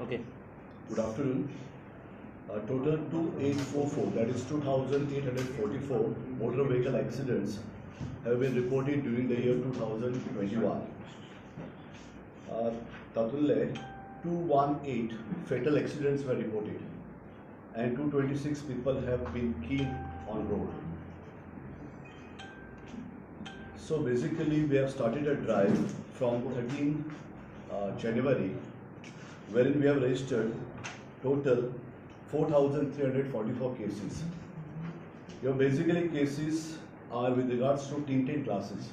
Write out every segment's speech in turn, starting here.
Okay. Good afternoon. Total 2844, that is 2,844 motor vehicle accidents have been reported during the year 2021. तातूंतले 218 fatal accidents were reported and 226 people have been killed on road. So basically we have started a drive from 13 January, wherein we have registered total 4,344 cases. Your basically cases are with regards to tinted glasses,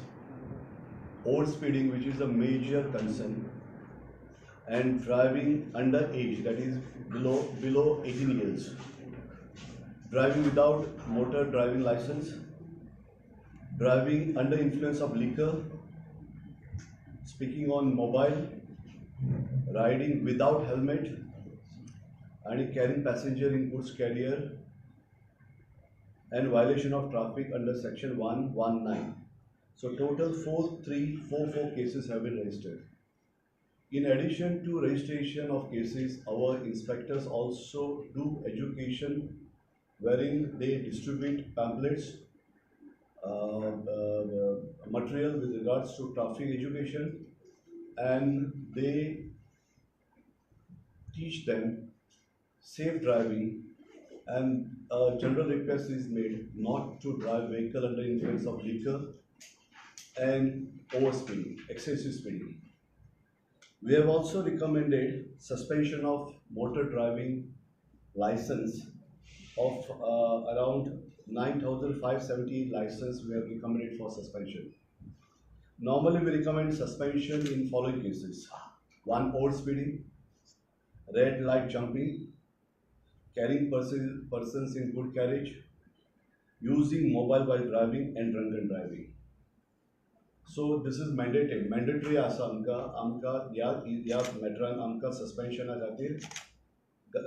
over speeding, which is a major concern, and driving under age, that is below 18 years, driving without motor driving license, driving under influence of liquor, speaking on mobile, riding without helmet, and carrying passenger in goods carrier, and violation of traffic under section 119. So total 4344 cases have been registered. In addition to registration of cases, our inspectors also do education wherein they distribute pamphlets, material with regards to traffic education, and they teach them safe driving, and a general request is made not to drive vehicle under influence of liquor and overspeeding, excessive speeding. We have also recommended suspension of motor driving license of around 9,570 license we have recommended for suspension. Normally we recommend suspension in following cases: 1, overspeeding, red light jumping, carrying persons in good carriage, using mobile while driving, and drunken driving. So this is mandated. Mandatory आसा आमकां आमकां ह्या ह्या मॅटरान आमकां सस्पेन्शना खातीर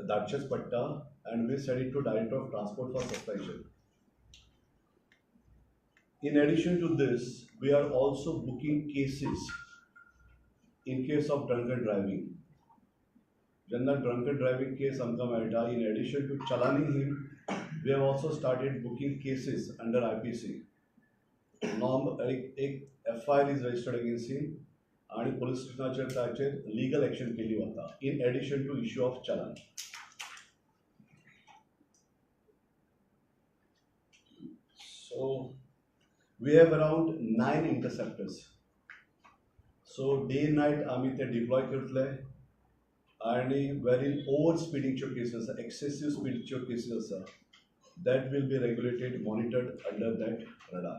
धाडचेंच पडटा, and we send it to Director of Transport for suspension. In addition to this, we are also booking cases in case of drunken driving. जेन्ना drunken driving case आमकां मेळटा, in addition to chalaning him, we have also started booking cases under IPC. Norm एक FIR is registered against him आणि police स्टेशनाचेर ताचेर legal action केली वता, in addition to issue of challan. So we have around 9 interceptors. So day night आमी ते deploy करतले, आनी वेर इन ओवर स्पिडींगच्यो केसीस आसा, एक्सेसीव स्पीडच्यो केसीस आसा, that will be regulated, monitored under that radar.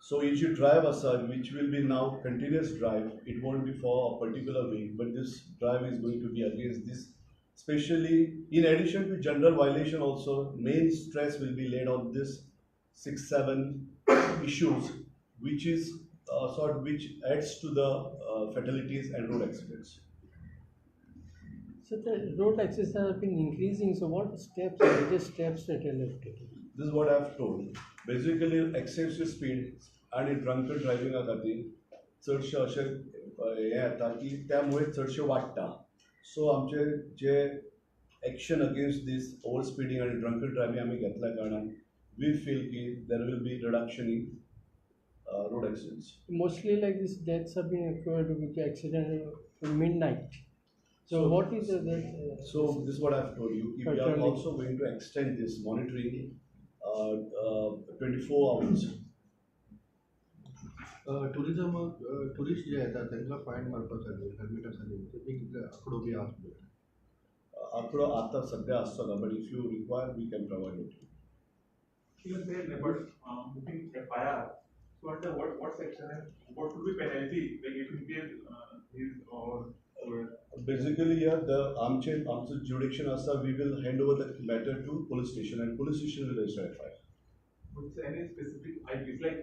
So he ji drive आसा, which will be now continuous drive, it won't be for a particular week, but this drive is going to be against this, especially in addition to general violation also, main stress will be laid on this 6-7 issues, which is sort which adds to the fatalities and road accidents. So the road accidents have been increasing. So what steps, major steps that you have taken? This is what I have told. Basically, excessive speed आणि drunken driving खातीर चडशे अशें हें येता की त्यामुळे चडशे वाडटा. सो आमचे जे action against this over speeding आनी drunken driving आमी घेतल्या कारणान we feel की there will be reduction in road accidents. Mostly like these deaths have been occurred with the accident at midnight. So what is that? So this is what I have told you. We are also going to extend this monitoring 24 hours. Tourism tourist जे येतात तांकां fine मारपा खातीर हेल्मेटा खातीर ते कितले आंकडो बी आसलो? आंकडो आतां सद्या आसचो ना, but if you require we can provide it. You said about booking FIR. So under what section and what would be penalty like if in case his or basically here the आमचे आमचो jurisdiction आसा, we will hand over the matter to police station and police station will register FIR. But any specific IPs like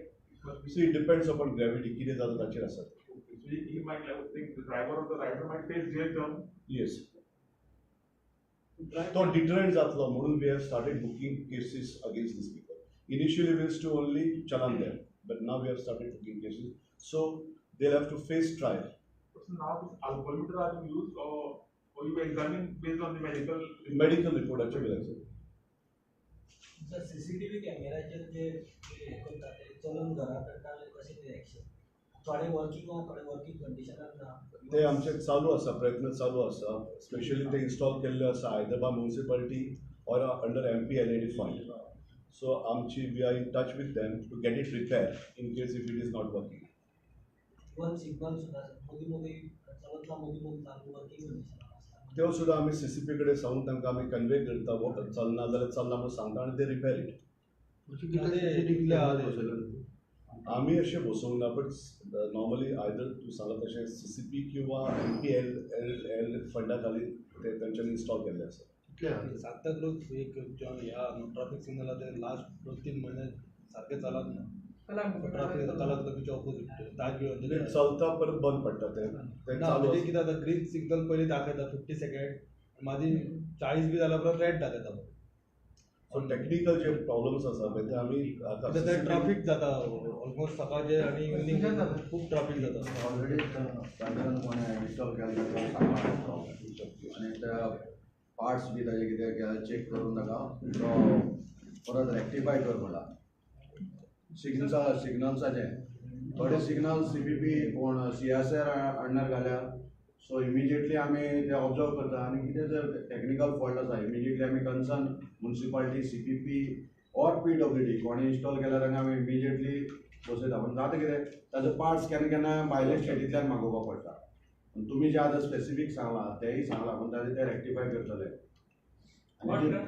See, it depends upon gravity. कितें जाता ताचेर आसा. So he might, I would think the driver or the rider might face jail term. Yes. तो deterrent जातलो म्हणून we have started booking cases against these people. Initially we used to only challan them, but now we have started booking cases. So they'll have to face trial. So now this alcoholmeter are being used or you examine based on the medical medical रिपोर्टाचे beer. Sir, CCTV कॅमेराचेर जे हे करता ते चलून घरा काडटा कशें कितें action? थोडे working आहा, थोडे वर्किंग कंडिशनान ना. ते आमचे चालू आसा, प्रयत्न चालू आसा. स्पेशली ते इन्स्टॉल केल्ले आसा either by municipality or under MPLAD fund. So आमची we are in touch with them to get it repair in case if it is not working. Even signal सुद्दां मदीं मदीं चलतला, मदीं मदीं सारको वर्किंग कंडिशनान आसता. त्यो सुद्दां आमी सीसीपी कडेन सांगून तांकां आमी कन्वे करता, चलना जाल्यार चलना म्हणून सांगता आनी ते रिपेर it. आमी अशें बसोवंक ना, बट नॉर्मली आयदर तूं सांगला तशें सीसीपी किंवा एमपीएल एल फंडा खाली ते तांच्यांनी इन्स्टॉल केल्ले आसा. सांताक्रूज एक ह्या ट्राफीक सिग्नल ते लास्ट 2-3 म्हयने सारकें चलत ना. ट्राफीक कलाकृतीच्या ऑपोजिट ताज चलता परत बंद पडटा ते. म्हणजे कितें जाता, ग्रीन सिग्नल पयलीं दाखयता 50 सेकंड, मागीर 40 बी जाल्या उपरांत रेड दाखयता. सो टॅक्निकल जे प्रॉब्लम्स आसा पळय ते आमी ट्राफीक जाता ऑलमोस्ट सकाळचे आनी इवनींग खूब ट्राफीक जाता. ऑलरेडी तांच्यान कोणें इन्स्टॉल केल्लें सांगलां आनी त्या पार्ट्स बी ताजे कितें चॅक करून ताका तो परत रेक्टिफाय कर म्हणला. सिग्नल्साचें थोडे सिग्नल सीपीपी कोण सीआरसीआर अंडर घाल्या, सो इमिजिएटली आमी ते ऑब्जर्व करता आनी कितें जर टॅक्निकल फॉल्ट आसा इमिजिएटली आमी concern municipality CPP or PWD कोणी इन्स्टॉल केल्यार तांकां आमी इमिजिएटली बसयता. पूण जाता कितें ताजो पार्ट्स केन्ना केन्ना भायले स्टेटींतल्यान मागोवपाक पडटा. तुमी जे आतां स्पेसिफीक सांगलां तेंय सांगलां, पूण ताजें ते रेक्टिफाय करतले. 13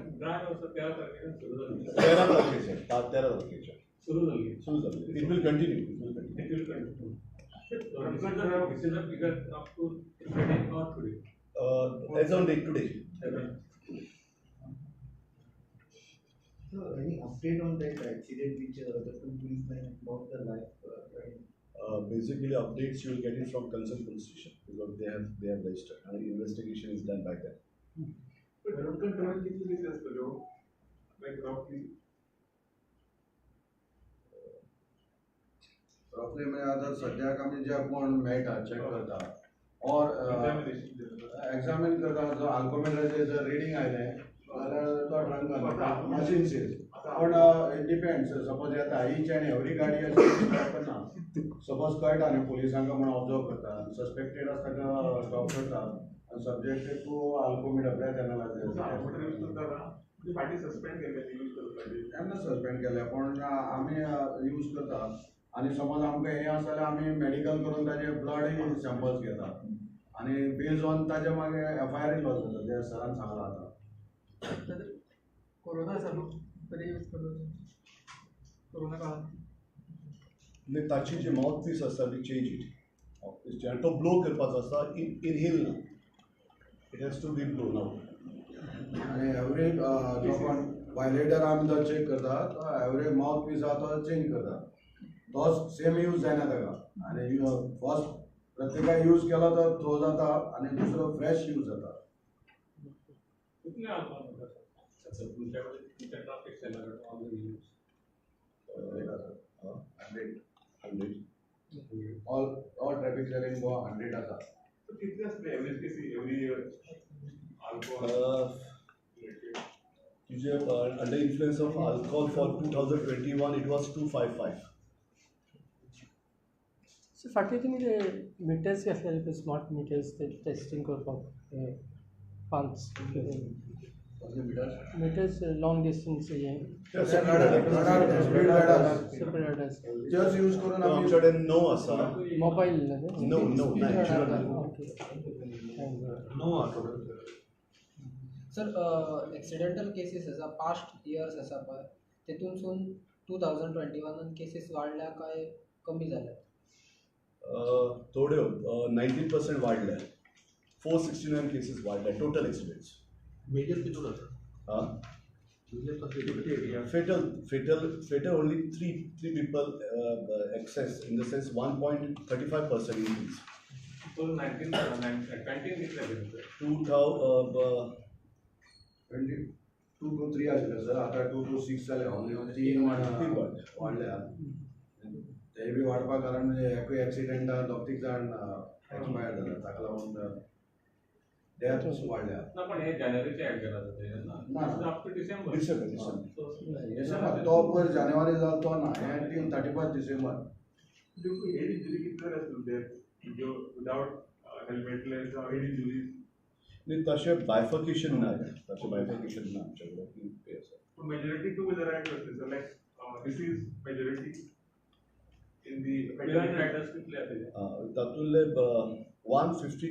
तारखेचे 13 तारखेचे सुरू जाली सुरू जाली. It will continue. It will continue. Up to today or today? As on date today. So, any update on that accident which the two policemen lost their life? Basically, updates you will get it from concerned police station because they have registered and investigation is done by them. But drunken driving कितली cases आसतल्यो? Like roughly. रफली म्हणजे आतां सद्याक आमी जे कोण मेळटा check करता ऑर एग्जामीन करता. जो आल्कोमिटराचेर जर रिडींग आयलें जाल्यार तो ड्रंकन मशीन सीज. पूण it depends, suppose येता ईच एन्ड एवरी गाडी अशी स्टॉप करना. सपोज कळटा न्ही पुलिसांक म्हण ऑब्जर्व करता, सस्पेक्टेड आसा ताका स्टॉप करता आनी subjected to alcometer breath analyser. फाटीं सस्पेंड केल्ले यूज करपाचे केन्ना सस्पेंड केले, पूण आमी यूज करता. आनी समज आमकां हें आसा जाल्यार आमी मेडिकल करून ताजे ब्लडय सॅम्पल्स घेता आनी बेज ऑन ताजे मागीर एफआयआर लॉज जाता जें सरान सांगलां आतां. कोरोना आसा न्हू, तरी यूज करता कोरोना काळान. न्ही, ताची जी मावथ पीस आसा we change it. Mouthpiece आनी तो ब्लो करपाचो आसता, इनहेल ना, it has to be blown out. आनी एवरी जो कोण वायलेटर आमी जो चॅक करता तो एवरी मावथ पीस आसा तो चेंज करता, तो सेम यूज जायना ताका. आनी फर्स्ट प्रत्येकाक यूज केलो तो थ्रो जाता आनी दुसरो फ्रेश यूज जाता. कितले आल्कोहोल तुमच्या ट्राफीक सेला कडेन? 100 all all traffic cell in Goa 100 आसा. कितले आसले average cases every year alcohol related? तुजे under influence of alcohol for 2021 it was 255. So फाटीं तुमी ते मिटर्स घातलेले पळय, स्मार्ट मिटर्स, ते टेस्टींग करपाक 5 मिटर्स लॉंग डिस्टन्स हे तेच यूज करून आमचे कडेन 9 आसा. मोबायल 9 9 9 आसा total. सर, एक्सिडेंटल केसीस आसा पास्ट इयर्स आसा पळय, तेतूनसून 2021 केसीस वाडल्या काय कमी जाल्या? थोड्यो 19% वाडल्या, 469 केसीस वाडल्या टोटल एक्सिडेंट्स. मेजर कितून आसा? Fatal, fatal, fatal only three people excess in the sense 1.35% increase. So 19, 20 कितले 22 to 3 आशिल्ले सर, आतां 2 to 6 जाले, ओनली 3 वाडल्या. ते बी वाडपा कारण म्हणजे एकूय एक्सिडंटान दोग तीग जाण एक्सपायर जाले, ताका लागून डेथ्स वाडल्या. ना पण हे जानेवारीचे ऍड केला जाते ना. अप टू डिसेंबर. डिसेंबर तो पयर जानेवारी जालो तो ना, हें टील 31 डिसेंबर. हेड इंजुरी कितले आसले जो विदाउट हेल्मेटलेस हेड इंजुरीज? न्ही, तशें बायफर्केशन ना, तशें बायफर्केशन ना आमच्या कडेन की आसा. मेजॉरिटी टू व्हीलर रायडर्स आसले, so like this is majority in the riders कितले आसले? तातूंतले 150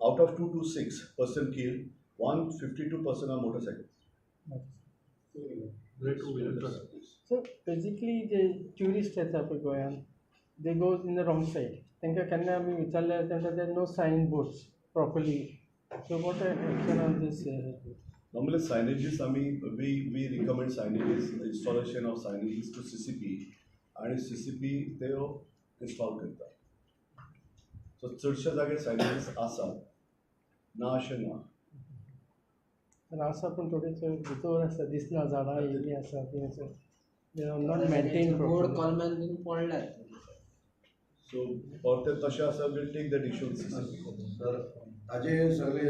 out of 226% kill, 152% are motorcycle. So basically J tourist येता पळय गोंयान, they go in the wrong side. तांकां केन्ना आमी विचारल्यार तांकां there no sign boards properly. So what action on this? Normally signages, आमी we recommend signages, installation of signages to CCP, आनी CCP त्यो इन्स्टॉल करता. सो चडश्या जाग्यार सायनेजीस आसात, ना अशें ना. आसा पूण थोडे भितर आसा, दिसना, झाडां येयल्लीं आसा ती आसा, not maintain board कॉलमॅन बीन पडल्यात. सो परते तशें आसा, we'll take that issue CCP. Sir ताजे सगळे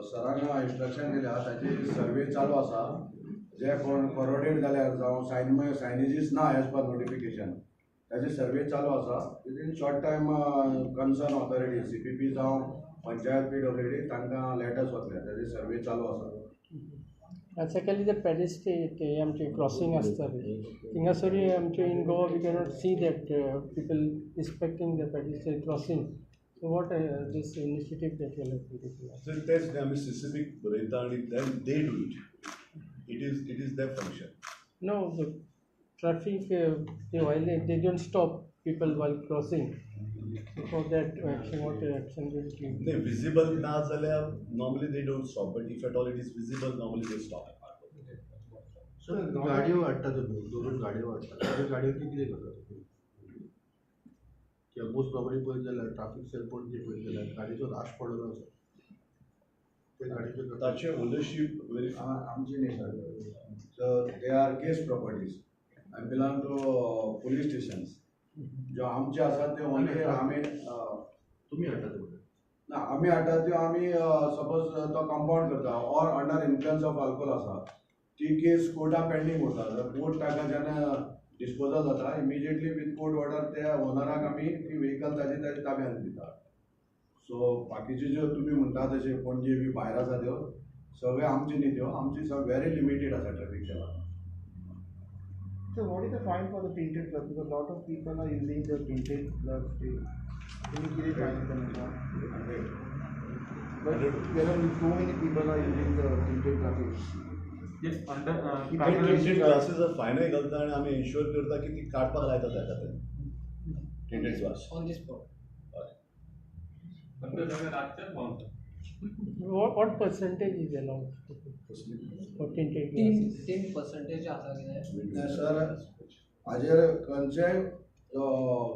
सरान इन्स्ट्रक्शन दिल्या, ताजी सर्वे चालू आसा. जे कोण कोरोडेड जाल्यार जावं सायन सायनेजीस ना एज पर नोटिफिकेशन, ताजे सर्वे चालू आसा. Within short time concern authority CPP जावं पंचायत PWD तांकां लेटर्स वतले, ताजे सर्वे चालू आसा. सेकंडली ते पेडेस्ट्रियन आमचे क्रॉसिंग आसता पळय थिंगासरूय आमचे in Goa we cannot see that people respecting the pedestrian crossing. So what this initiative that you have taken? So तेच न्ही, आमी CCP बरयता आनी then they do it. It is their function. No, the traffic they violate, they don't stop people while crossing. So for that action, what action will be? नाही, visible ना जाल्यार normally they don't stop, but if at all it is visible, normally they stop. Sir गाडयो हाडटा तुमी, दोन गाडयो हाडटा, त्यो गाडयो कितें करता तुमी? किंवा मोस्ट प्रॉब्ली पळयत जाल्यार ट्राफीक सेल पणजे पळयत जाल्यार गाडयेचो राश पडलेलो आसा, ते गाडयेचो ताचे ओनरशीप वेरीफाय आमची न्ही sir. So they are case properties and belong to police stations. ज्यो आमचे आसात त्यो ओनली आमी तुमी हाडटा ते ना, आमी हाडटा त्यो आमी सपोज तो कंपावंड करता or under influence of alcohol आसा, ती केस कोर्टान पेंडींग उरता. जर कोर्ट ताका जेन्ना डिस्पोजल जाता इमिजिएटली विथ कोर्ट ऑर्डर त्या ओनराक आमी ती व्हेकल ताजी ताज्या ताब्यान दिता. सो बाकीच्यो ज्यो तुमी म्हणटा तशें पणजे बी भायर आसा त्यो सगळे आमचे न्ही, त्यो आमची सगळे व्हेरी लिमिटेड आसा traffic सेलान. So what is the fine for the tinted glass? Because a lot of people are using the tinted glass. Can you give a fine for that? But there are so many people are using the tinted glasses. Yes, under tinted glasses are फायनय घालता आनी आमी ensure करता की ती काडपाक लायता ताका ते tinted glass on the spot. What percentage is allowed for tinted glasses? 10% आसा कितें सर? हाजेर खंयचेय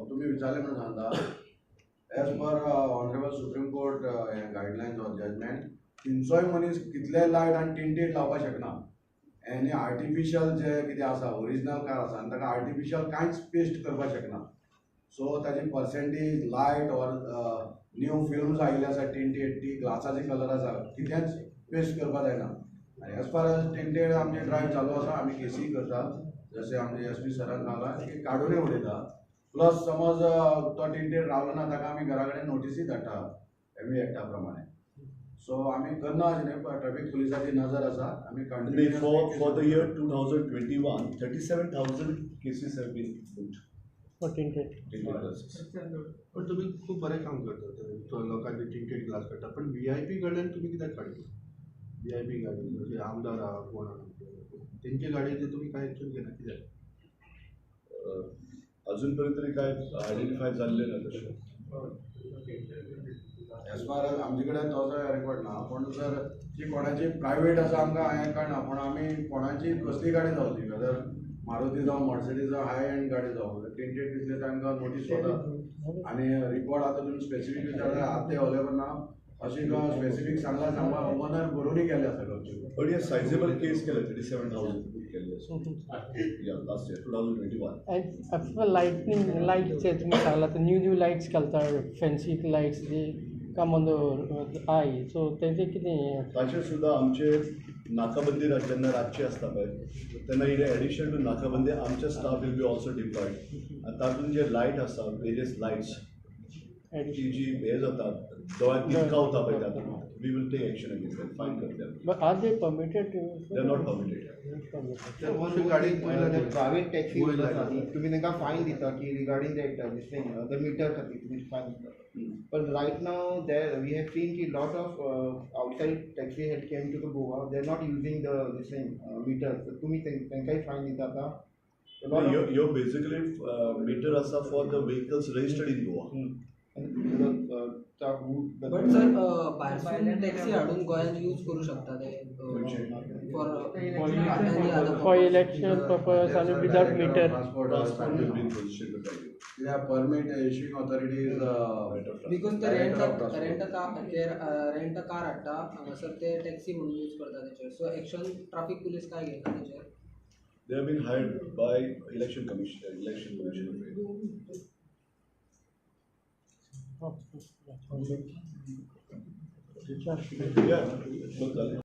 तुमी विचारलें म्हणून सांगता, as per honourable supreme court हें गायडलायन्स ऑर जजमेंट, खंयचोय मनीस कितलेय लायट आनी टिंटेड लावपाक शकना. आनी आर्टिफिशियल जे कितें आसा ओरिजिनल कार आसा आनी ताका आर्टिफिशियल कांयच पेस्ट करपाक शकना. सो ताजी percentage light or new films आयिल्ले आसा टिंटेड, ती ग्लासाचे कलर आसा, कितेंच पेस्ट करपाक जायना. आनी एज फार एज टिंटेड आमचे ड्रायव चालू आसा, आमी केसी करता, जशें आमचे एस पी सरान सांगलां की काडूनय उडयता. प्लस समज तो टिंटेड रावलो ना ताका आमी घरा कडेन नोटिसूय धाडटा एम एक्टा प्रमाणे. सो आमी करना अशें न्ही, ट्रॅफीक पुलिसाची नजर आसा, आमी continue. For the year 2021, 37,000 cases have been booked for tinted glasses. पण तुमी खूब बरें काम करता, लोकांचे टिंटेड ग्लास काडटा, पण VIP कडल्यान तुमी कित्याक काडटा? VIP गाडी जशे आमदार आहा कोण आहा तेंचे गाडयेचेर तुमी कांय एक्शन घेना कित्याक? अजून पर्यंत तरी काय आयडेंटिफाय जाल्लें ना तशें. एज फार एज आमचे कडेन तसो रेकॉर्ड ना, पूण जर ती कोणाची प्रायवेट आसा आमकां हें कळना, पूण आमी कोणाची कसली गाडी जावं ती, वेदर मारुती जावं मर्सिडीज जावं हाय एंड गाडी जावं, टिंटेड दिसले तांकां नोटीस वता. आनी रिकॉर्ड आतां तुमी स्पेसिफीक विचारता, आतां ते अवेलेबल ना. अशें तुका स्पेसिफीक सांगला सांगपा ओनर बरोवनूय गेल्ले आसा. बट हे सायजेबल केस केले, 37,000 बूक केल्ले लास्ट इयर 2021. आनी लायटनींग लायट्स तुमी सांगला, न्यू न्यू लायट्स घालता, fancy lights, they come on the eye, so तेजें कितें? ताचेर सुद्दां आमचे नाकाबंदी जेन्ना रातची आसता पळय तेन्ना इन एडिशन टू नाकाबंदी आमचे staff will be also deployed आनी तातूंत जे लायट आसा, वेरियस लायट्स ती जी हे जाता, दोळ्याक दिपकावता पळय, तातूंत we will take action against, fine करतले. But are they permitted? They are not permitted. Private taxi आसा न्ही, तुमी तांकां फायन दिता की regarding that this thing, the meter खातीर तुमी फायन दिता, but right now there we have seen की lot of outside taxi had came to the Goa, they are not using the this thing meter, तुमी तांकांय fine दिता आतां? ह्यो basically metre आसा for the vehicles registered in Goa. But sir, भायरसून taxi हाडून गोंयांत यूज करूं शकता ते फॉर फॉर इलेक्शन पर्पज आनी विदाउट मिटर? कित्याक permit issuing authority is because ते rent a car हाडटा हांगासर, ते टॅक्सी म्हणून यूज करता तेचेर, सो एक्शन ट्राफीक पुलीस काय घेयना तेचेर? They have been hired by Election Commission, Election Commission of India. Yeah, बस जालें.